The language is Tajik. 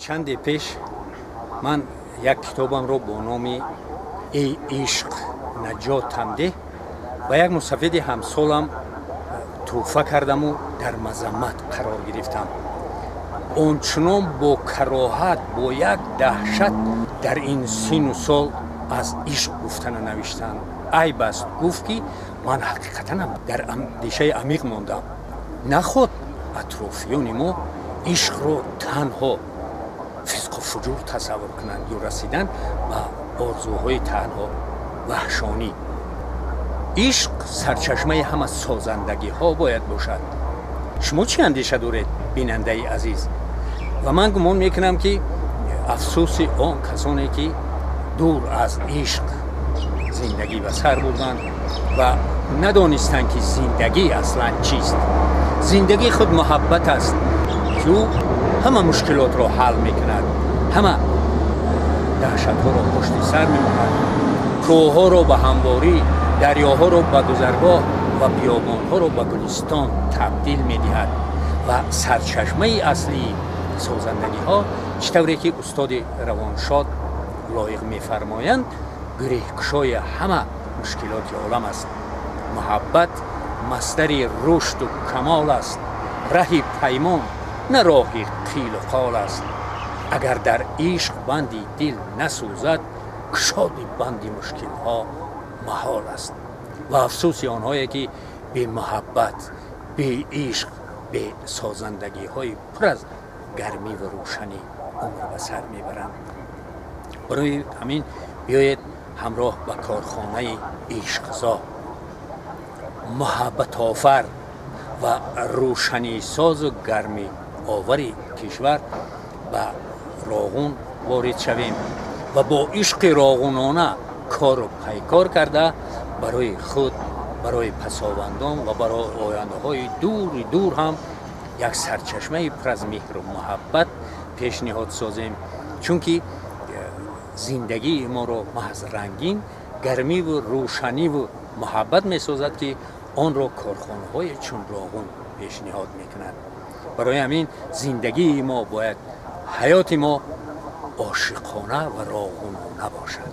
Чанде пеш ман як китобамро бо номи «Эй ишқ, наҷотам деҳ» ба як мусафиди ҳамсолам тӯҳфа кардаму дар мазаммат қарор гирифтам. Ончунон бо кароҳат, бо як даҳшат дар ин сину сол аз ишқ гуфтана навиштан айб аст, гуфт, ки ман ҳақиқатанам дар андешаи амиқ мондам. Наход атрофиёни мо ишқро танҳо фисқу фуҷур тасаввур кунанд ё расидан ба орзуҳои танҳо ваҳшонӣ. Ишқ сарчашмаи ҳама созандагиҳо бояд бошад. Шумо чӣ андеша доред, бинандаи азиз? Ва ман гумон мекунам, ки афсӯси он касоне, ки дур аз ишқ зиндагӣ ба сар бурданд ва надонистанд, ки зиндагӣ аслан чист. Зиндагӣ худ муҳаббат аст, ки ӯ ҳама мушкилотро ҳал мекунад, ҳама даҳшатҳоро пушти сар мемонад, кӯҳҳоро ба ҳамворӣ, дарёҳоро ба гузаргоҳ ва биёбонҳоро ба гулистон табдил медиҳад. Ва сарчашмаи аслии созандагиҳо, чӣ тавре ки устоди равоншод Лоиқ мефармоянд, гирехкушои ҳама мушкилоти олам аст. Муҳаббат масдари рушду камол аст, раҳи паймон на роҳи қилу қол аст. Агар дар ишқ банди дил насӯзад, кушоди банди мушкилҳо маҳол аст. Ва афсӯси онҳое, ки бемуҳаббат, беишқ, бесозандагиҳои пур аз гармӣ ва рӯшанӣ умр ба сар мебаранд. Барои ҳамин биёед ҳамроҳ ба корхонаи ишқзо, муҳаббатофар ва рӯшанисозу гармиовари кишвар ба Роғун ворид шавем ва бо ишқи роғунона кору пайкор карда, барои худ, барои пасовандон ва барои ояндаҳои дури дур ҳам як сарчашмаи пур аз меҳру муҳаббат пешниҳод созем, чунки зиндагии моро маҳз рангин, гармиву рӯшаниву муҳаббат месозад, ки онро корхонаҳои чун Роғун пешниҳод мекунад. Барои ҳамин зиндагии мо бояд, ҳаёти мо ошиқона ва роғунона бошад.